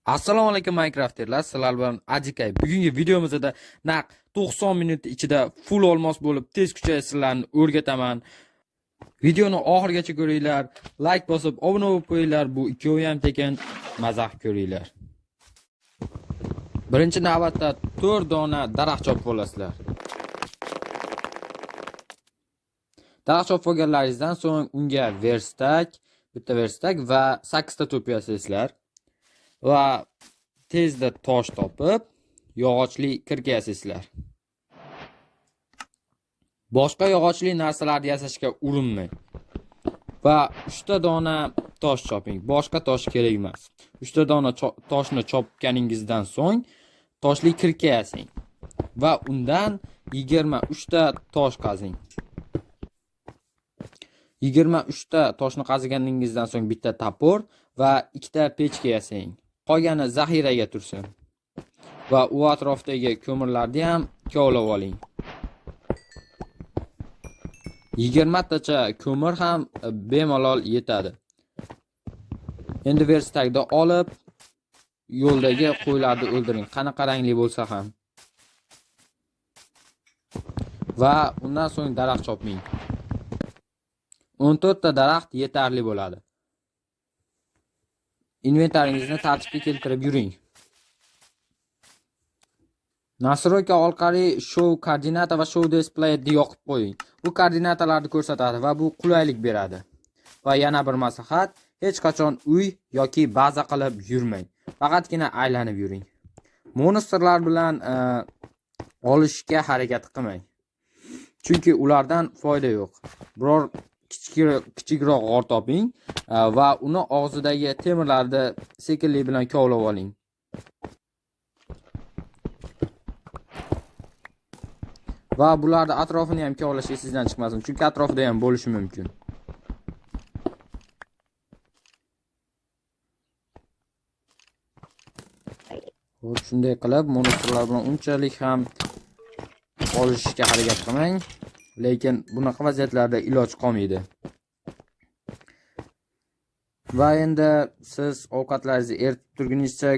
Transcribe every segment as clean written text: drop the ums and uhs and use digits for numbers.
Assalomu alaykum Minecrafterlar, sizlar bilan Ajikay. Bugungi videomizda naq 90 minut ichida full olmos bo'lib tez kuchayish sirlarini o'rgataman. Videoni oxirigacha ko'ringlar, like bosib, obuna bo'lib qo'yinglar. Bu ikkovi ham tekin, mazax ko'ringlar. Birinchi navbatda 4 dona daraxt chopib olasizlar. Daraxt chopib olganlaringizdan so'ng unga verstak, bitta verstak va 8 ta to'p yasaysizlar. Va tezda tosh topib, yog'ochli kirka yasaysizlar. Boshqa yog'ochli narsalarni yasashga urinmang. Va 3 ta dona tosh choping. Boshqa tosh kerak emas. 3 ta dona toshni chopganingizdan so'ng toshli kirka yasang va undan 23 ta tosh qazing. 23 ta toshni qaziganingizdan so'ng bitta topor va 2 ta pechka yasang. Qolgani zaxiraga tursin. Va u atrofdagi ko'mirlarni ham kovlab oling. 20 tacha ko'mir ham bemalol yetadi. Endi verstakni olib yo'ldagi qo'ylarni o'ldiring, qanaqa rangli bo'lsa ham. Va undan so'ng daraxt choping. 14 ta daraxt yetarli bo'ladi. Inventaringizni tartibga keltirib yuring. Nastroyka orqali show koordinata va show displayni yoqib qo'ying. Bu koordinatalarni ko'rsatadi va bu qulaylik beradi. Va yana bir maslahat, hech qachon uy yoki baza qilib yurmang. Faqatgina aylanib yuring. Monsterlar bilan olishga harakat qilmang. Chunki ulardan foyda yo'q. Biror kichikroq g'or toping va uni og'zidagi temirlarni sekinlik bilan kovlab oling. Va bularni atrofini ham kovlash esingizdan chiqmasin, chunki atrofida ham bo'lishi mumkin. Xo'p, shunday qilib monsterlar bilan unchalik ham olishga harakat qilmang, lekin bunaqa vaziyatlarda iloj qolmaydi. Va endi siz ovqatlaringizni eritib turguningizcha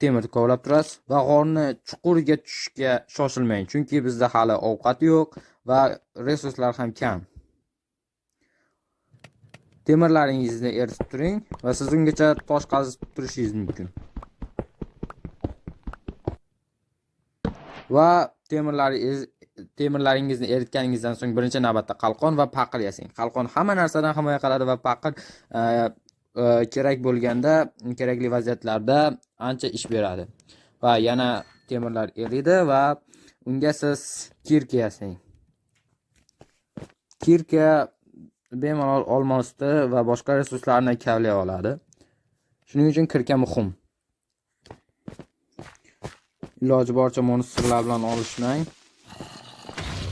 temir kovlab turasiz va g'orni chuquriga tushishga shoshilmang, chunki bizda hali ovqat yo'q va resurslar ham kam. Temirlaringizni eritib turing va siz ungacha tosh qazib turishingiz mumkin. Va temirlaringizni eritganingizdan so'ng birinchi navbatda qalqon va paqir yasang. Qalqon hamma narsadan himoya qiladi va paqir kerak bo'lganda, kerakli vaziyatlarda ancha ish beradi. Va yana temirlar eriydi va unga siz kirka yasang. Kirka bemalol olmosni va boshqa resurslarni kavlay oladi. Shuning uchun kirka muhim. Iloji boricha monsterlar bilan olishmang.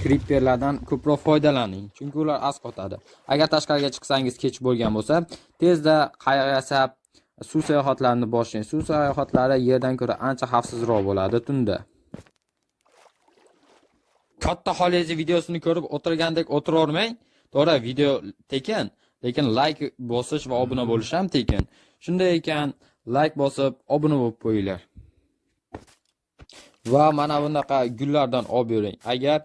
Creeperlardan ko'proq foydalaning, chunki ular asqotadi. Agar tashqariga chiqsangiz kech bo'lgan bo'lsa, tezda qayiq yasab suv sayohatlarini boshlang. Suv sayohatlari yerdan ko'ra ancha xavfsizroq bo'ladi tunda. Katta xolezi videosini ko'rib o'tirgandek o'tiravermang. To'g'ri, video tekin, lekin like bosish va obuna bo'lish ham tekin. Shunday ekan, like bosib obuna bo'lib qo'yinglar. Va mana bunaqa gullardan olib yuring. Agar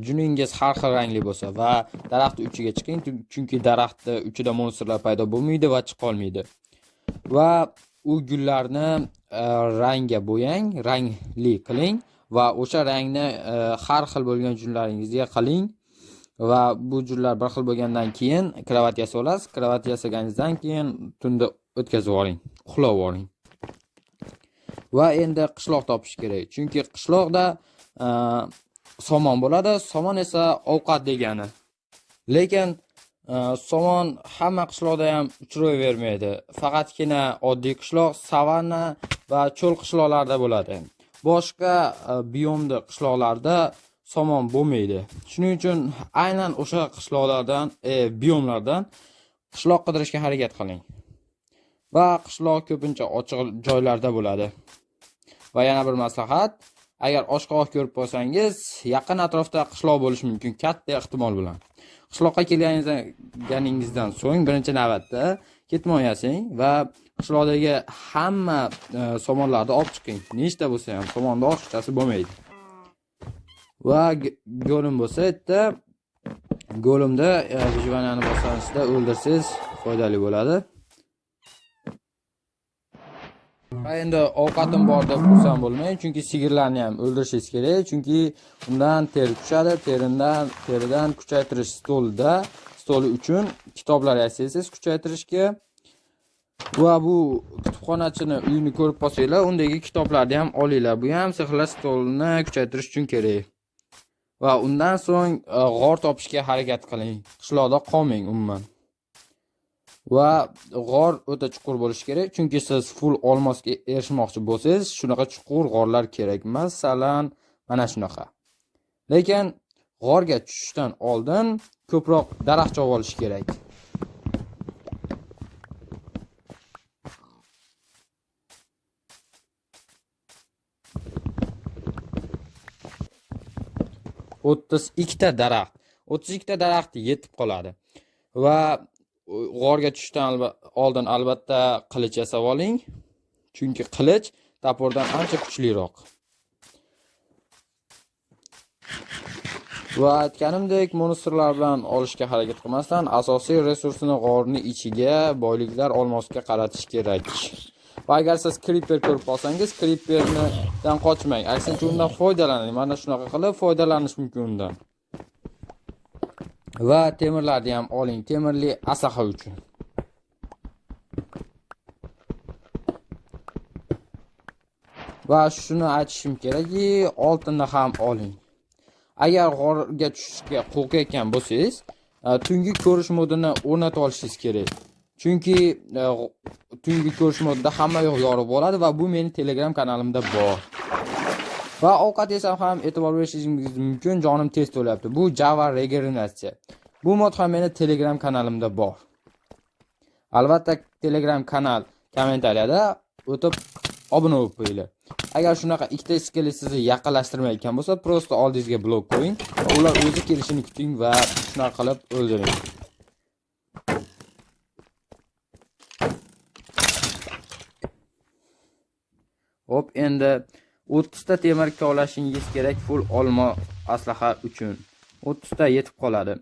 juningiz har xil rangli bo'lsa va daraxt uchiga chiqing, chunki daraxt uchida monsterlar paydo bo'lmaydi va chiqa olmaydi. Va u gullarni rangga bo'yang, rangli qiling va o'sha rangni har xil bo'lgan junlaringizga qiling va bu junlar bir xil bo'lgandan keyin kravat yasab olasiz. Kravat yasaganingizdan keyin tunda o'tkazib yuboring, uxlab yuboring. Va endi qishloq topish kerak, chunki qishloqda somon bo'ladi, somon esa ovqat degani. Lekin somon hamma qishloqda ham uchrayvermaydi. Faqatgina oddiy qishloq, savanna va cho'l qishloqlarda bo'ladi. Boshqa biomda qishloqlarda somon bo'lmaydi. Shuning uchun aynan o'sha qishloqlardan, biomlardan qishloq qidirishga harakat qiling. Va qishloq ko'pincha ochiq joylarda bo'ladi. Va yana bir maslahat, agar oshqovoq ko'rib qolsangiz, yaqin atrofda qishloq bo'lishi mumkin katta ehtimol bilan. Qishloqqa kelganingizdan so'ng birinchi navbatda ketmon yasang va Qishloqdagi hamma somonlarni olib chiqing. Nechta bo'lsa ham somonni ortiqchasi bo'lmaydi. Va go'lim bo'lsa, yerda go'limda выживаниeni bosganingizda o'ldirsangiz foydali bo'ladi. Va endi ovqatim bor deb xursand bo'lmang, chunki sigirlarni ham o'ldirishingiz kerak, chunki undan teri tushadi, teridan kuchaytirish stoli uchun kitoblar yasaysiz kuchaytirishga. Va bu kutubxonachini uyini ko'rib qolsanglar, undagi kitoblarni ham olinglar. Bu ham sehrlash stolini kuchaytirish uchun kerak. Va undan so'ng g'or topishga harakat qiling. Qishloqda qolmang umuman. Va g'or o'ta chuqur bo'lishi kerak, chunki siz full olmosga erishmoqchi bo'lsangiz, shunaqa chuqur g'orlar kerak. Masalan, mana shunaqa. Lekin g'orga tushishdan oldin ko'proq daraxt chopib olish kerak. 32ta daraxt. 32ta daraxt yetib qoladi. Va g'orga tushishdan oldin albatta qilich yasab oling, chunki qilich topordan ancha kuchliroq. Va aytganimdek, monsterlar bilan olishga harakat qilmasdan asosiy resursini g'orning ichiga, boyliklar olmosga qaratish kerak. Va agar siz creeper ko'rib qolsangiz, creeperdan qochmang, aksincha undan foydalaning. Mana shunaqa qilib foydalanish mumkin undan. Va temirlarni ham oling, temirli aslaha uchun. Va shuni aytishim kerakki, oltinni ham oling. Agar g'orga tushishga qo'rqayotgan bo'lsangiz, tungi ko'rish modini o'rnatib olishingiz kerak. Chunki tungi ko'rish modida hamma yoq yorug' bo'ladi va bu meni Telegram kanalimda bor. Va ovqat yesam ham e'tibor berishingiz mumkin, jonim tez to'layapti. Bu Java regeneratsiya. Bu mod ham meni Telegram kanalimda bor. Albatta Telegram kanal kommentariyada o'tib obuna bo'lib qo'yinglar. Agar shunaqa ikkita skelet sizni yaqinlashtirmayotgan bo'lsa, prosta oldingizga blok qo'ying va ular o'zi kelishini kuting va shunaqa qilib o'ldiring. Hop, endi 30 ta temir kovlashingiz kerak full olma aslaha uchun. 30 ta yetib qoladi.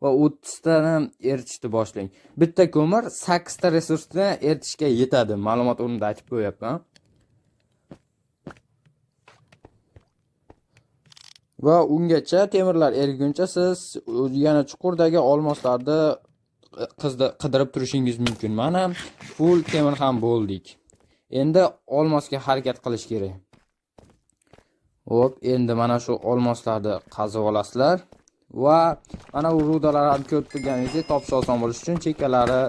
Va 30 tani eritishni boshlang. Bitta ko'mir 8 ta resursni eritishga yetadi. Ma'lumot o'rnida aytib qo'yapman. Va ungacha temirlar eriguncha siz yana chuqurdagi olmoslarni qidirib turishingiz mumkin. Mana full temir ham bo'ldik. Endi olmosga harakat qilish kerak. Hop, endi mana shu olmoslarni qazib olasizlar va mana bu rudalarni ham ko'rib turganingizdek topish oson bo'lishi uchun chekkalari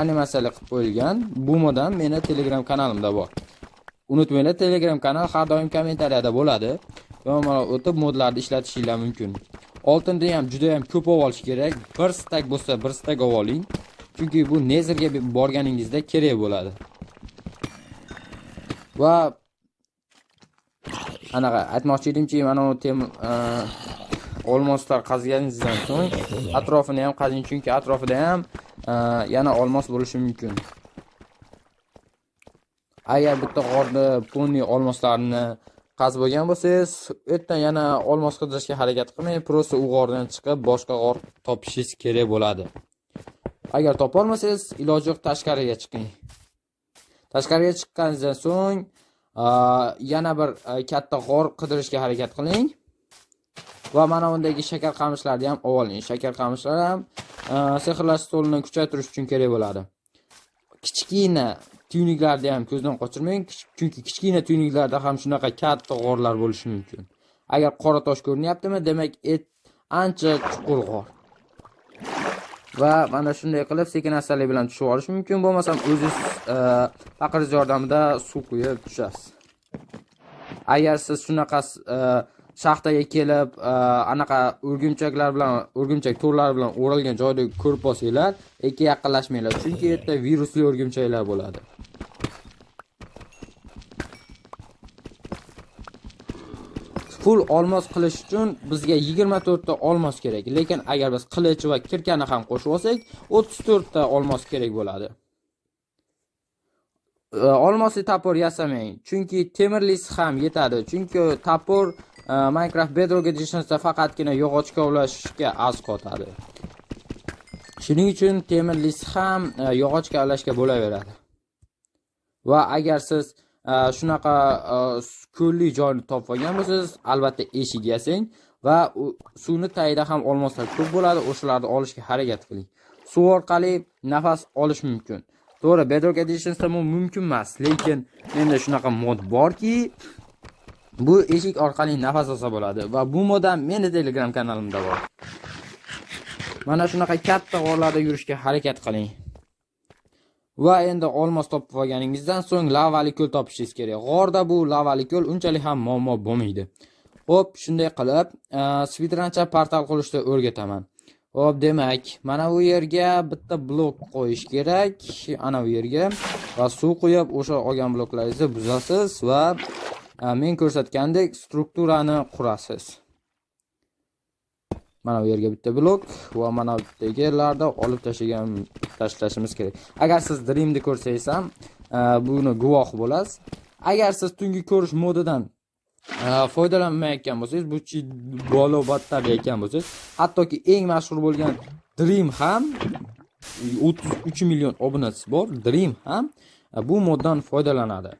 animatsiyali qilib qo'yilgan. Bu mod ham meni Telegram kanalimda bor. Unutmanglar, Telegram kanal har doim kommentariyada bo'ladi. Bemalol o'tib modlarni ishlatishingiz mumkin. Oltinni ham juda ham ko'p olish kerak. Bir stak bo'lsa, bir stak oling. Chunki bu Netherga borganingizda kerak bo'ladi. Va anaqa aytmoqchi edimki, mana bu olmoslar qazganingizdan so'ng atrofini ham qazing, chunki atrofida ham yana olmos bo'lishi mumkin. Agar bitta g'orda poni olmoslarni qazib bo'lgan bo'lsangiz, ertan yana olmos qidirishga harakat qilmang, prosta u g'ordan chiqib boshqa g'or topishingiz kerak bo'ladi. Agar topa olmasangiz, iloji yo'q, tashqariga chiqing. Tashqariga chiqqaningizdan so'ng yana bir katta g'or qidirishga harakat qiling. Va mana undagi shakar qamishlarni ham oling. Shakar qamishlar ham sehrlash stolini kuchaytirish uchun kerak bo'ladi. Kichkina tuynuklarni ham ko'zdan qochirmang, chunki kichkina tuynuklarda ham shunaqa katta g'orlar bo'lishi mumkin. Agar qora tosh ko'rinyaptimi, demak ancha chuqur g'or. Va mana shunday qilib sekin astalik bilan tushib olish mumkin. Bo'lmasam o'zingiz paqiringiz yordamida suv quyib tushasiz. Agar siz shunaqa shaxtaga kelib anaqa o'rgimchaklar bilan, o'rgimchak to'rlari bilan o'ralgan joyda ko'rib qolsanglar, ikki yaqinlashmanglar, chunki yerda virusli o'rgimchaklar bo'ladi. Full olmos qilish uchun bizga 24 ta olmos kerak, lekin agar biz qilich va kirkani ham qo'shib olsak, 34 ta olmos kerak bo'ladi. Olmosli топор yasamang, chunki temirlisi ham yetadi. Chunki топор Minecraft Bedrock Editionsda faqatgina yog'och kovlashga asqotadi. Shuning uchun temirlisi ham yog'och kavlashga bo'laveradi. Va agar siz shunaqa ko'lli joyni topib olgan bo'lsangiz, albatta eshik yasang va suvni tagida ham olmoslar ko'p bo'ladi, o'shalarni olishga harakat qiling. Suv orqali nafas olish mumkin. To'g'ri, Bedrock Editionsda bu mumkin emas, lekin menda shunaqa mod borki, bu eshik orqali nafas olsa bo'ladi va bu mod ham meni Telegram kanalimda bor. Mana shunaqa katta g'orlarda yurishga harakat qiling. Va endi olmos topib olganingizdan so'ng lavali ko'l topishingiz kerak. G'orda bu lavali ko'l unchalik ham muammo bo'lmaydi. Xo'p, shunday qilib, speedruncha portal qurishni o'rgataman. Xo'p, demak, mana bu yerga bitta blok qo'yish kerak, ana bu yerga va suv quyib o'sha olgan bloklaringizni buzasiz va men ko'rsatgandek strukturani qurasiz. Mana bu yerga bitta blok va mana bu yerdagilarni olib tashlashimiz kerak. Agar siz Dreamni ko'rsangiz ham, buni guvohi bo'lasiz. Agar siz tungi ko'rish modidan foydalanmayotgan bo'lsangiz, bu balo battar deyotgan bo'lsangiz, hattoki eng mashhur bo'lgan Dream ham 33 million obunachisi bor, Dream ham bu moddan foydalanadi.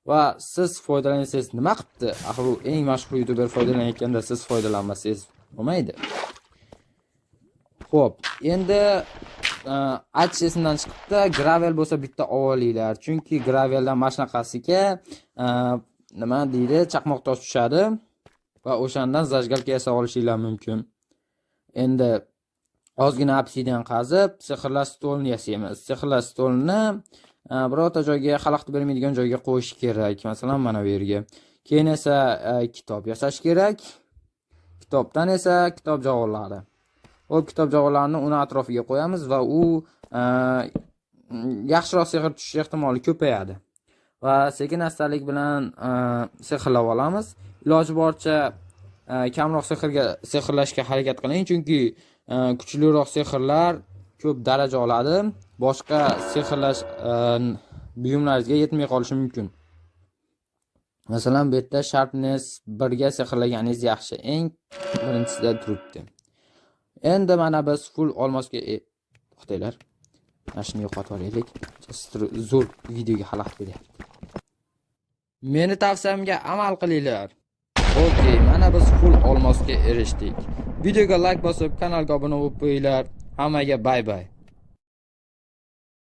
Va siz foydalansangiz nima qilibdi? Axir u eng mashhur youtuber foydalanayotganda siz foydalanmasangiz bo'lmaydi. Xo'p, endi aytish esimdan chiqibdi, gravel bo'lsa bitta olinglar. Chunki graveldan mana shunaqasiga nima deydi, chaqmoq tosh tushadi va o'shandan зажигалка yasab olishinglar mumkin. Endi ozgina obsidian qazib, sehrlash stolini yasaymiz. Sehrlash stolini birorta joyga xalaqit bermaydigan joyga qo'yish kerak. Masalan, mana bu yerga. Keyin esa kitob yasash kerak. Kitobdan esa kitob javonlari. Xo'p, kitob javonlarini uni atrofiga qo'yamiz va u yaxshiroq sehr tushish ehtimoli ko'payadi. Va sekin astalik bilan sehrlab olamiz. Iloji boricha kamroq sehrga sehrlashga harakat qiling, chunki kuchliroq sehrlar ko'p daraja oladi. Boshqa sehrlash buyumlaringizga yetmay qolishi mumkin. Masalan, bu yerda sharpness 1 ga sehrlaganingiz yaxshi. Eng birinchisida turibdi. Endi mana biz full olmosga to'xtanglar. Mana shuni yo'qotib olaylik. Zo'r videoga xalaqit beryapti. Meni tavsiyamga amal qilinglar. Okey, mana biz full olmosga erishdik. Videoga like bosib, kanalga obuna bo'lib qo'yinglar. Hammaga bye bye.